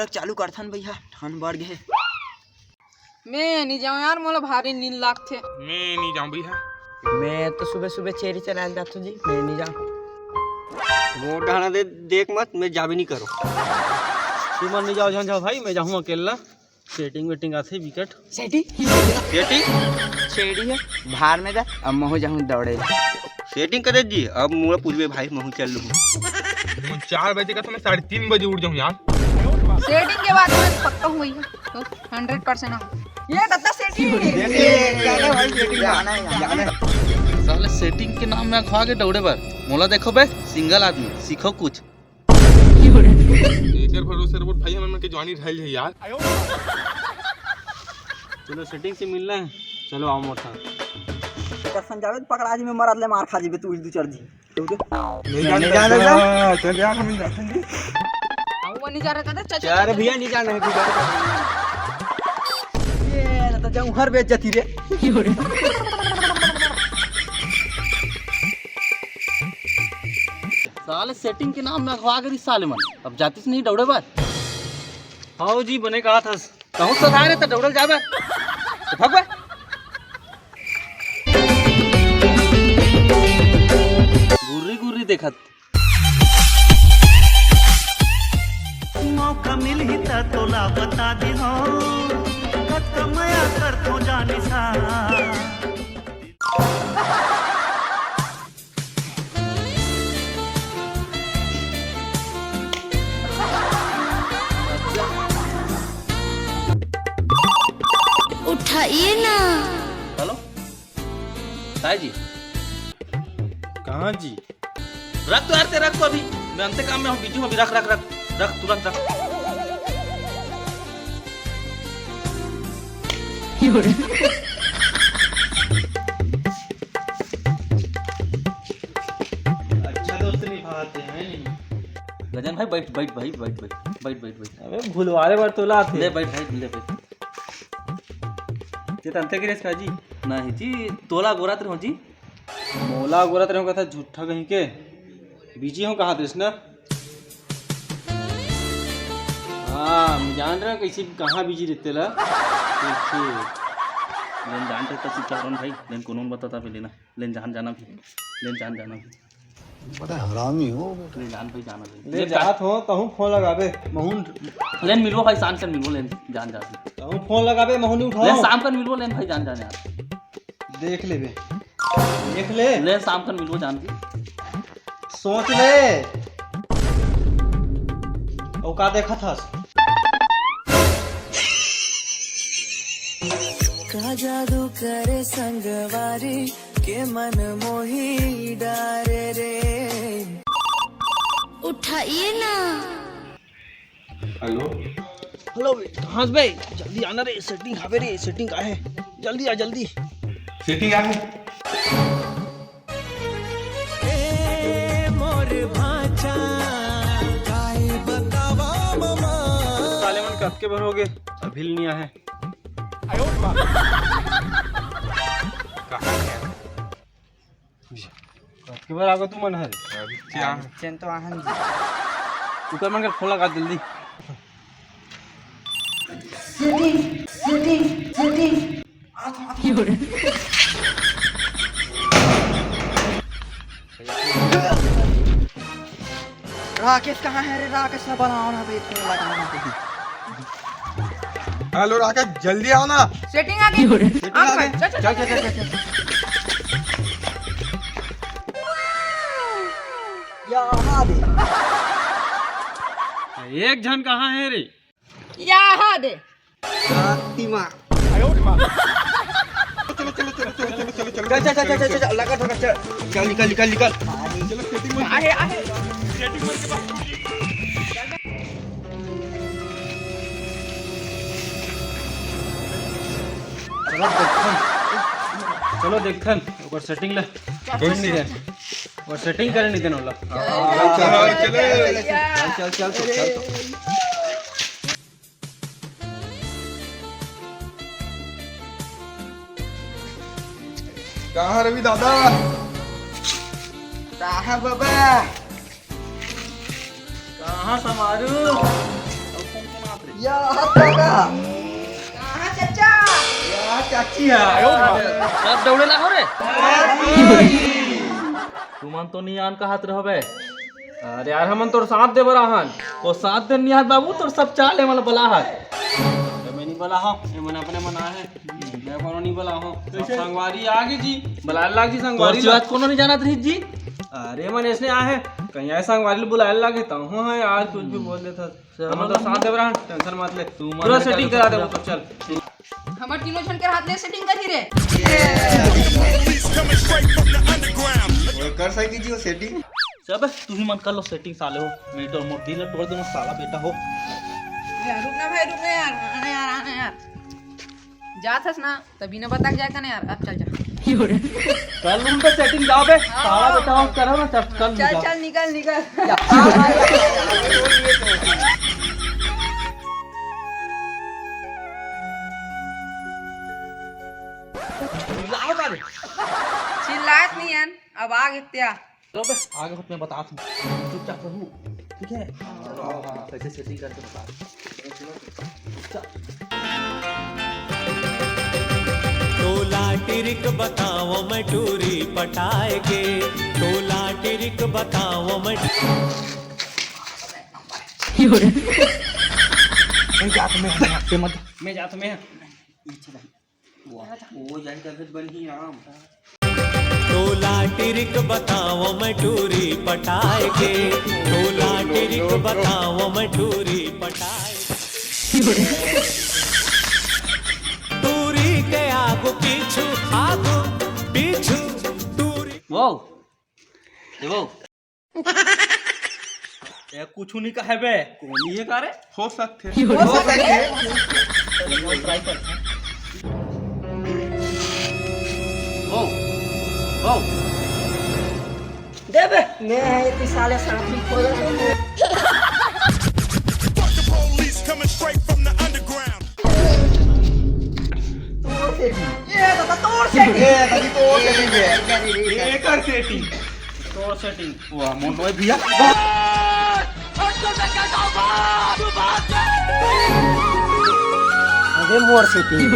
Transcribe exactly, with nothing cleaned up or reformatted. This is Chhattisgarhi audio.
चालू करथन भैया, ठंड बढ़ गे हे। मैं नहीं जाऊँ यार, मोला भारी नींद लागथे। मैं नहीं जाऊँ भैया। मैं तो सुबह सुबह चेरी चलाए जाथों जी, मैं नहीं जाऊँ। मोर डहाना दे, देख मत, मैं जाबे नहीं करो। तुमन नहीं जाओ, जाओ, जाओ भाई, मैं जाहूँ अकेला। सेटिंग वेटिंग आथे विकेट। सेटिंग? सेटिंग? छेड़ी है, भार में जा, अब महू जाहूँ दौड़े। सेटिंग करे जी, अब मोला पूछबे भाई, महू चल लूँ। चार बजे का तो मैं साढ़े तीन बजे उठ जाऊँ यार। सेटिंग के बाद मैं पक्का हूँ भैया, हंड्रेड परसेंट हूँ। ये दत्ता सेटिंग। जाना है, जाना है। साले सेटिंग के नाम में अखवा के दौड़े बर। मोला देखो बे, सिंगल आदमी, सीखो कुछ। एकर भरोसे रोबोट भाई, हमन के जवानी ढल जाई यार। चलो सेटिंग से मिलना है, चलो आओ मोर साथ। कसम जावे तो पकड़ा जी, मैं मरद ले मार खा जीबे तू दू चार जी। नहीं जाने नहीं जाने जा। चल यार, हम जाते हैं। वो नहीं जा रहा था, चल, चल, यार चल, भैया चल। नहीं जाना है, तू जा। ये ना तो जाऊं हर बेइज्जती रे। साले सेटिंग के नाम में अखवा करी साले मन। अब जातिस नहीं दौड़े बर। हाओ जी, बने कहा था। कहूँ सधारे त दौड़ल जाबे। त भगबे। गुर्री गुर्री देखत। मौका मिलही त तोला बता दिहो, कतका मया करथो जानी सा। उठाइए ना। हेलो, ताई जी। कहाँ जी? रख तो यार, ते रख तो अभी। मैं अंते काम में हूँ, बिजी हूँ अभी। रख, रख, रख, रख, तुरंत रख। अच्छा दोस्त निभाते हैं। गजन भाई, बैठ, बैठ भाई, बैठ, बैठ, बैठ, बैठ, बैठ। अबे भुलवारे बर तोला आथे। ले बैठ भाई, ले बैठ। ते तंते गिरेस का जी? नहीं जी, तोला गोरात रहो जी। मोला गोरात रहो कथा झूठा कहीं के। बिजी हो कहा देस ना? हाँ, मैं जान रहा कैसे कहाँ बिजी रहते ला। ठीक, ठीक। लेन जान रहे तो चुप रहो भाई, लेन कोनो बताता भी लेना। लेन जान जाना भी, लेन जान जाना भी। बड़ा हरामी हो बेटा। लेन जान भाई जाना लेन। ले लेन जात हो, तहूँ फोन लगाबे, महून। लेन मिलबो भाई, शाम कन मिलबो, लेन जान जान। तहूँ फोन लगाबे, महून नहीं उठाओ। लेन शाम कन मिलबो, लेन भाई जान जान यार। देख लेबे, देख ले। लेन शाम कन मिलबो जान के। सोच ले। ओ का देखत हस? का जादू करे संगवारी के मन मोही डारे रे। उठाइए ना। हेलो। हेलो, कहाँ बे? जल्दी आना रे, सेटिंग हवे रे, सेटिंग का है? जल्दी आ, जल्दी। सेटिंग आ है। ए मोर भांचा, काय बतावा ममा। साले मन कतके भर हो गए, अभी नहीं आए। कहाँ है? कतके भर आगो तू मन हर। चेन तो आहन जी। उकर मन कर फोन लगा जल्दी। Setting, setting, setting. राकेश कहाँ है रे? राकेश ला बुलाओ ना, भाई फोन लगाओ ना भाई। हेलो राकेश, जल्दी आओ ना। सेटिंग आ गई। सेटिंग आ गई। चल, चल, चल, चल, चल। यहाँ दे। एक झन कहाँ है रे? यहाँ दे। शक्तिमान। चलो, चलो, चलो, चल, चल, चल, चल, चल, लगा ठोका, चल, चल, निकल, निकल, निकल। चलो, सेटिंग बन। आहे, आहे। चलो देखथन, चलो देखथन, ओकर सेटिंग ले। कोई नहीं है। और सेटिंग करे नहीं देना वाला। चल, चल, चल, चल, चल, चल, चल, चल। कहाँ रवि दादा? कहाँ बाबा? कहाँ समारू? अब कौन कौन आते? या हाथ लगा। कहाँ चचा? या चाची है। सब दौड़े ला हो रे। तुमन तो नहीं आन कहत रहो बे। अरे यार, हमन तोर साथ दे बर आहन। वो साथ दे नहीं आत बाबू, तोर सब चाल है, मतलब बला है। मैं नहीं बला हूँ, ये मन अपने मन आए हैं। मैं कोनो नहीं बला हूँ। संगवारी आगे जी, बलाए लाग जी संगवारी तोर ला। बात कोनो नहीं जानत रही जी। अरे मन ऐसने आए हैं, कहीं आए संगवारी ला बुलाए लागे, तो हूँ है यार, कुछ भी बोल देता। चलो। हमन तो साथ देव रहन, टेंशन मत ले। तू पूरा सेटिंग करा दे, तो चल। हमर तीनों झन के हाथ ले सेटिंग करही रे। Police coming straight from the underground. वो कर सकी जी वो सेटिंग। सब तू ही मन कर लो सेटिंग साले हो। मैं तो मोर दिल तोड़ दूंगा साला बेटा हो। यार रुक ना भाई, रुक ना यार, आना यार, आना यार। जात हस ना, तभी ना बता के जाए कने यार, अब चल जा। कर लूं तो सेटिंग जाओ बे। साला बेटा हो, करो ना, चल, कर लूं चल, जा। चल, निकल, निकल। चिल्लाओ साले। चिल्लात नहीं है, अब आ गए त्या। चलो बे, आगे होत मैं बतात हूँ, चुपचाप रहू, ठीक है? चलो, हाँ, हाँ, कैसे सेटिंग करके बता। चल। तोला टिरिक बताओ मैं टूरी पटाए के, तोला टिरिक बताओ मैं। मैं जात में हूँ, मैं जात में। अच्छा भाई। वाह, वो जाए तबीयत बन ही राम। तोला टिरिक बताओ मैं टूरी पटाए के, तोला टिरिक बताओ मैं टूरी पटाए के। टूरी के आगू पीछू, आगू पीछू, टूरी। वो, ये वो। ए, कुछ नहीं कहे बे। कोनी है का रे? हो सकथे। हो सकथे। ट्राई करथे। ओ, ओ। दे बे, मैं है इतनी साले साथी खोला। Fuck the police coming straight from the underground. तोर सेटिंग। ये दादा तोर सेटिंग। ये दादा तोर सेटिंग है। ये कर सेटिंग। तोर सेटिंग। वाह, मोर नोय भैया। अबे मोर सेटिंग।